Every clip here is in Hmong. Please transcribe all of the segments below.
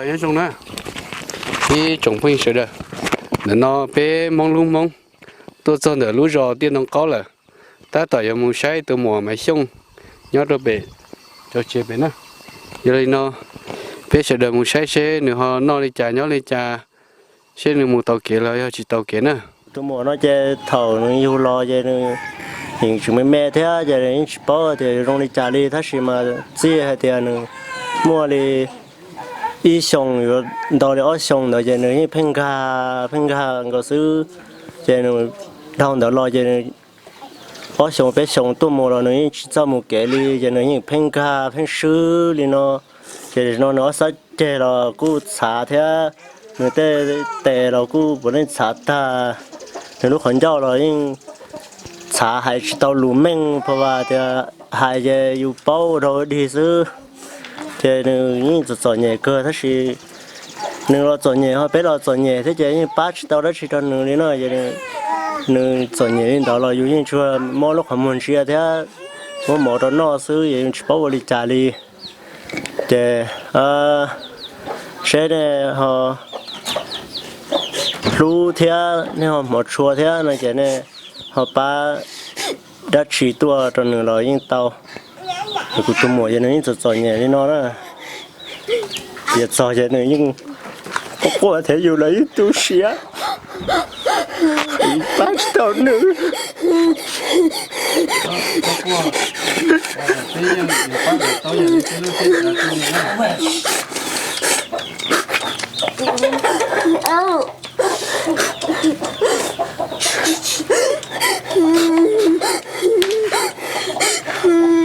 Nyob zoo na ib tsoom phooj ywg sawv daws, ntawm no peb Hmoob lub Hmoob tuaj txog ntawm lub zos Tiaj Ntoo Qaub lawm, tab tom yuav mus saib tus muam Maiv Xyooj nyob rau pem, rau tsev pem na. Yog li no peb sawv daws mus saib seb nws ho noj li cas nyob li cas, seb nws mus tau kev los yog tsis tau kev na. Tus muam no ces thaum nws yug los ces nws yeej tseem me me thiab ces yeej tsis paub tias yuav zoo li cas li, tab sis mas txij hais tias nws muaj li ib xyoos yuav ntau li ob xyoos ntawd ces nws yeej pheej nkag pheej nkag nkaus xwb. Ces nws dhau ntawd los ces ob xyoos peb xyoos tuaj mus los nws yeej tsis txawj mus kev li, ces nws yeej pheej nkag pheej swb li no. Ces no nws ob sab ceg los kuj txhav thiab, nws tej tes los kuj puav leej txhav tag. Nws lub qhov ncauj los yeej txhav, hais tsis tau lus meej, pha vas tias hais ces yus paub ua rau dig xwb. Ces nws yeej txom txom nyem kawg tab sis nws los txom nyem ho peb los txom nyem thiab ces yeej pab tsis tau dab tsi rau nws li no. Nws txom nyem li ntawd los yus yeej tsuas muab lub qhov muag ntsia thiab muab mov rau noj xwb, yeej tsis paub ua li cas li. Ces seb nej ho hlub thiab nej ho hmov tshua thiab no ces nej ho pab dab tsi tuaj rau nws los yeej tau. Kuv tus muam ces nws yeej txom txom nyem li no na. Tiam txog ces nws yeej quaj quaj thiab yus los yeej tu siab, pab tsis tau nws.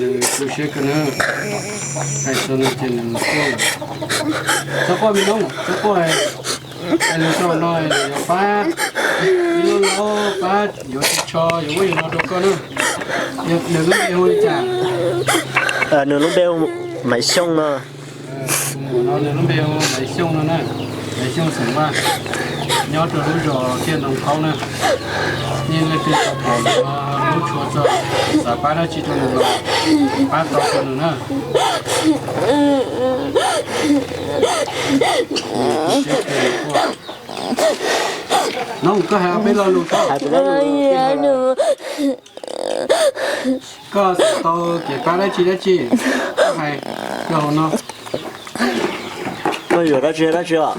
Nws tu siab kawg na, hais txog nws ces nws quaj. Txhob quaj me noob, txhob quaj. Hais lus rau no, yuav pab ib lub laub, pab yuav ris tsho, yuav ub yuav no rau koj na. Nws lub npe hu li cas? Nws lub npe hu Maiv Xyooj no. Tus muam no nws lub npe hu Maiv Xyooj no na, Maiv Xyooj xeem Vaj, nyob rau lub zos Tiaj Ntoo Qaub na. Nej leej twg tau pom nws no hlub tshua txog, xav pab dab tsi rau nws los pab tau rau nws na. Noob, koj hais peb lo lus tau. Koj xav tau kev pab dab tsi dab tsi, koj hais rau hauv no. Koj yuav dab tsi dab tsi os?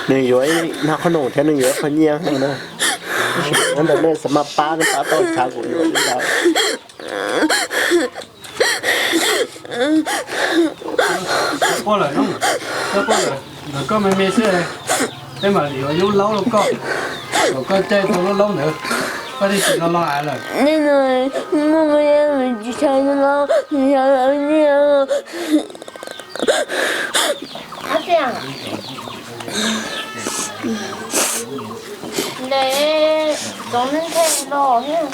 Nws yuav ib nab qhob noom thiab nws yuav ib qho nyiaj na. Ntawm nej xav mas pab, nej pab tau ntshav kuv yuav li ntawd. Koj quaj lawm, koj quaj lawm, ntawm koj me me xwb, peb mam yuav lub laub rau koj, kom koj caij tau lub laub ntawd, koj thiaj tsis lo lo av lawm.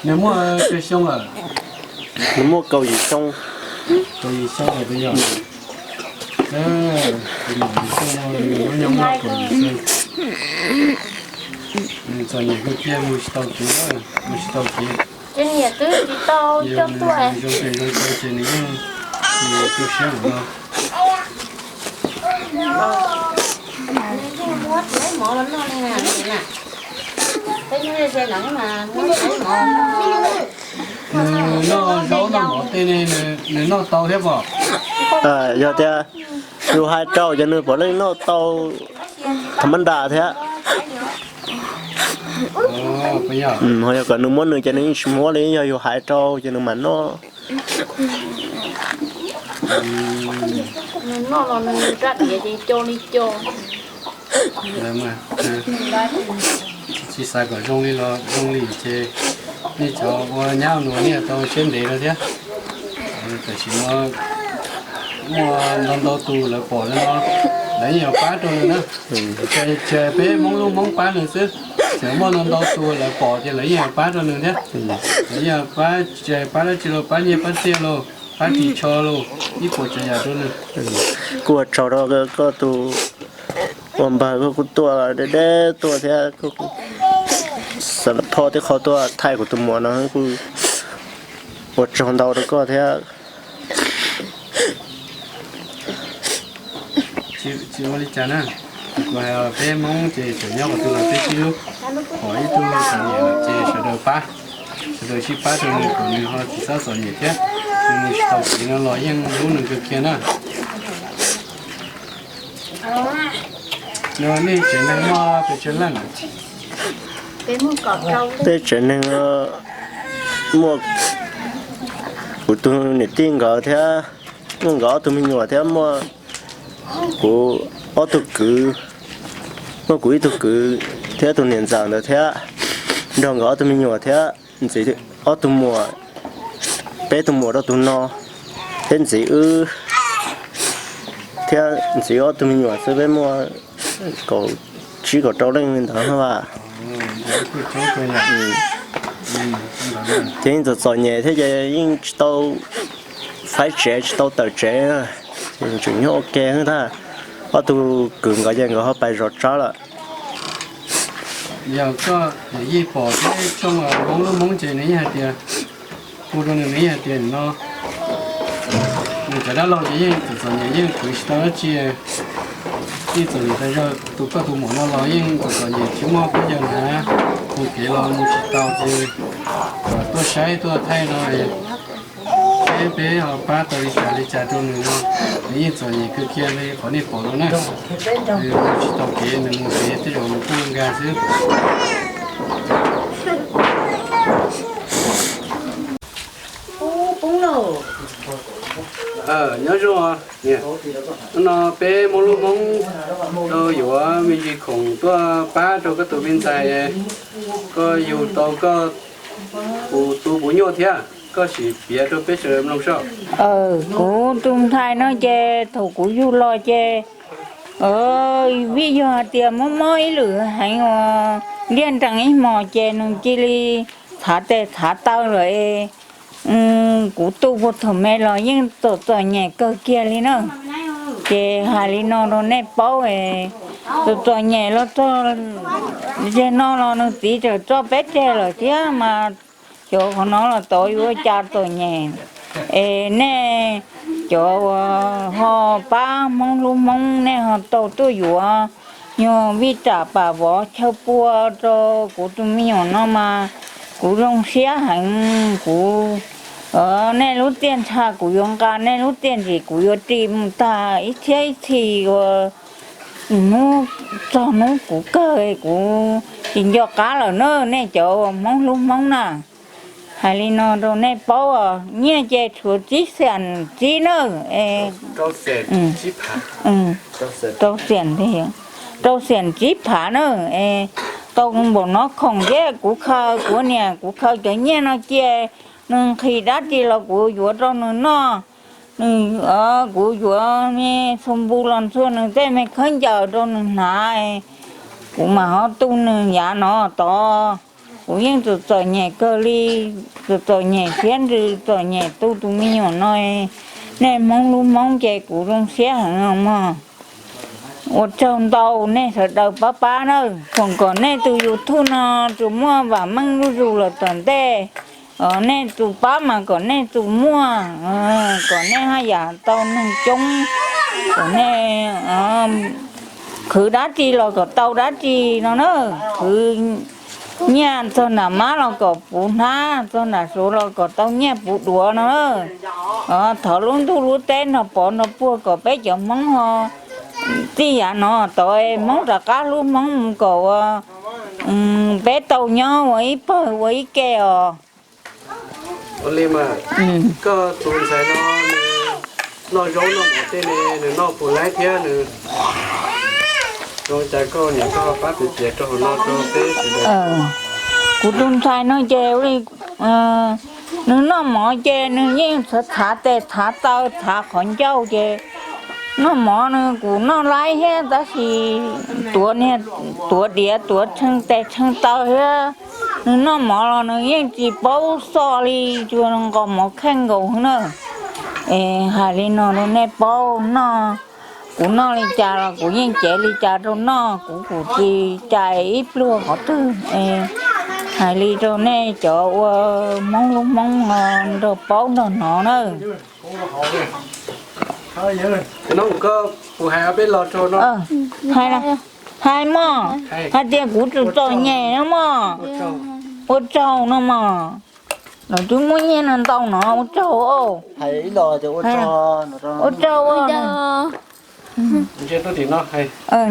Nws muaj tsawg xyoo lawm? Nws muaj kaum yim xyoo. Kaum yim xyoo lawm yog? Tus muam Maiv Xyooj no nws lub nyoog muaj kaum yim xyoo. Nws txom nyem kawg kiag, mus tsis tau kev, mus tsis tau kev. Nws zoo tes zoo taw ces nws yeej tsis tu siab lawm no. Nws noj zaub noj mov tej ne, nws noj tau thiab pom? Yog tias yus hais rau ces nws puav leej noj tau tham ma nra thiab. Ho yog kom nws muab nws ces nws yeej tsis muab li, yog yus hais rau ces nws mam noj. Tsis xav kom zoo li los zoo li ces nej cov ua nyab ua nus nej tau siab ntev no thiab. Tam sim no muaj ntau ntau tus lawv pom no, lawv yeej yuav pab rau nws na. Tsis hais peb Hmoob lub Hmoob pab nws xwb, tseem muaj ntau ntau tus lawv pom ces lawv yeej yuav pab rau nws thiab. Lawv yeej pab, tsis hais pab dab tsi los, pab nyiaj pab txiaj los, pab ris tsho los, ib puas tsav yam rau nws. Kuj ua tsaug rau koj tus ua npawg, koj kuj tuaj deb deb tuaj thiab, koj kuj xav phoj tib qho tuaj thaij kuv tus muam no, kuj Ua tsaug ntau rau koj thiab. Tsis ua li cas na, kuv hais peb Hmoob ces tseem nyob qhov twg los peb sib hlub, pom ib tug txom nyem ces sawv daws pab, sawv daws sib pab rau nws kom nws ho tsis txhob txom nyem thiab. Nws mus tsis tau kev no los yeej hlub nws kawg kiag na. Nej tsev neeg muaj pes tsawg leej? Peb tsev neeg muaj kuv tus niam tij nkawd thiab, muaj nkawd ob tug me nyuam thiab muaj kuv ob tug kwv, muaj kuv ib tug kwv thiab tus niam ntxawm ntawd thiab, nrog nkawd ob tug me nyuam thiab ntxiv ob tug muam, peb tug muam rau tus no thiab ntxiv wb thiab ntxiv ob tug me nyuam xwb peb muaj kaum tsib kaum rau leej li ntawd na vas. Thiab yeej txom txom nyem thiab ces yeej tsis tau faib tsev tsis tau tawm tsev, tseem nyob ua ke thiab. Ob tug kwv nkawd ces nkawd ho pais zov tsab lawm. Yog koj yij pom peb tshooj Hmoob lub Hmoob ces nws yeej hais tias, hu rau nws nws yeej hais tias no, nws cov dab laug ces yeej txom txom nyem yeej khwv tsis tau dab tsi, yeej txom nyem tas zog. Tus koj tus muam no los yeej txom txom nyem tsis muaj khaub ncaws hnav, mus kev los mus tsis tau ces kom tuaj saib tuaj thaij no. Peb peb ho pab tau li cas li cas rau nws no, nws yeej txom nyem kawg kiag li qhov nej pom no na. Nws mus tsis tau kev, nws mus kev tej zaum nws kuj nkag xwb. Nyob zoo, hnub no peb Hmoob lub Hmoob tau yuav me ntsis khoom tuaj pab rau koj tus me ntxhais, koj yug tau koj puv tu puv nyuaj thiab, koj sim piav rau peb sawv daws mloog soj. Kuv tus ntxhais no ces thaum kuv yug los ces vim yog hais tias mob mob ib lwm heev uas liaj nrees ib hmos ces nws cia li txhav tes txhav taw lawm es kuv tu puag thaum me los yeej txom txom nyem kawg kiag li na. Ces hais li no rau nej paub es txom txom nyem los txog zeg no los nws txiv tseem tso peb tseg lawm thiab mas cov qhov no los tod yuav ua cas txom nyem. Es nej cov uas ho pab Hmoob hlub Hmoob nej ho tau tuaj yuav nyuag vij tsam pam vov chaw pua rau kuv tus me nyuam no mas kuv zoo siab heev. Kuv, nej lub tiaj ntsha kuv yuav nqa, nej lub tiaj ntsim kuv yuav ris mus tag ib txhiab ib txhis uas hnub txog hnub kuv kawg kuv tsis nco qab lawm na nej cov uas Hmoob hlub Hmoob na. Hais li no rau nej paub, nyiaj ces tshuav tsib xees tsib na. Rau xees tsib phav na. Es tau npaum no khoom thiab kuv khaws, kuv niam kuv khaws cov nyiaj no cia, nws nqhis dab tsi los kuv yuav rau nws noj. Nws, kuv yuav me xu npu los ntxhua nws tej me khaub ncaws rau nws hnav, kuv mam ho tu nws yav no tod. Kuv yeej txom txom nyem kawg li, txom txom nyem siab ntsws txom nyem tu tus me nyuam no. Nej Hmoob hlub Hmoob ces kuv zoo siab heev mog. Ua tsaug ntau nej sawv daws pab pab na, foom kom nej tus YouTube no tsuas muaj vam meej zuj zus los tom ntej. Nej tus pab mas kom nej tus muaj, kom nej haj yam tau neeg coob, kom nej khwv dab tsi los kom tau dab tsi no na. Khwv nyiaj txog nram mab los kom puv hnab, txog nram suav los kom tau nyiaj puv duav no na. Thov lub ntuj lub teb nrog pov nrog puag kom peb cov Hmoob ho txij yav no tod Hmoob rov qab hlub Hmoob mus kom ua peb tau nyob ua ib pawg ua ib ke os. Ua li mas, koj tus ntxhais no nws noj zaub noj mov tej ne, nws noj puas laib thiab nws zoo li cas, koj niam koj pab piav piav rau hauv no rau peb sawv daws. Kuv tus ntxhais no ces ua li, nws noj mov ces nws yeej txhav txhav tes txhav taw txhav qhov ncauj ces noj mov nws kuj noj laib thiab tab sis tuav niag, tuav diav tuav tshee tes tshee taw thiab. Nws noj mov los nws yeej tsis paub xoj li, tsuas nqos mov kheej nkaus na. Es hais li no rau nej paub, noj, kuv noj li cas los kuv yeej cev li cas rau noj, kuv kuj tsis cais ib pluag qhov twg. Hais li rau nej cov ua Hmoob lub Hmoob nrog paub nrog hnov na. Hais, hais mog, hais tias kuv tsis txom nyem na mog. Ua tsaug no mog. Lawv twb muab nyiaj no ntau no, ua tsaug. Ua tsaug.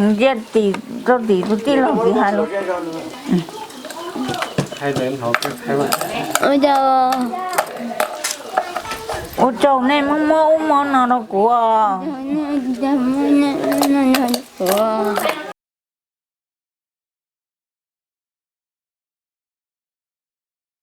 Ntsia tim rau tim tus tij laug txiv hais lus. Ua tsaug nej muab muab ub muab no rau kuv.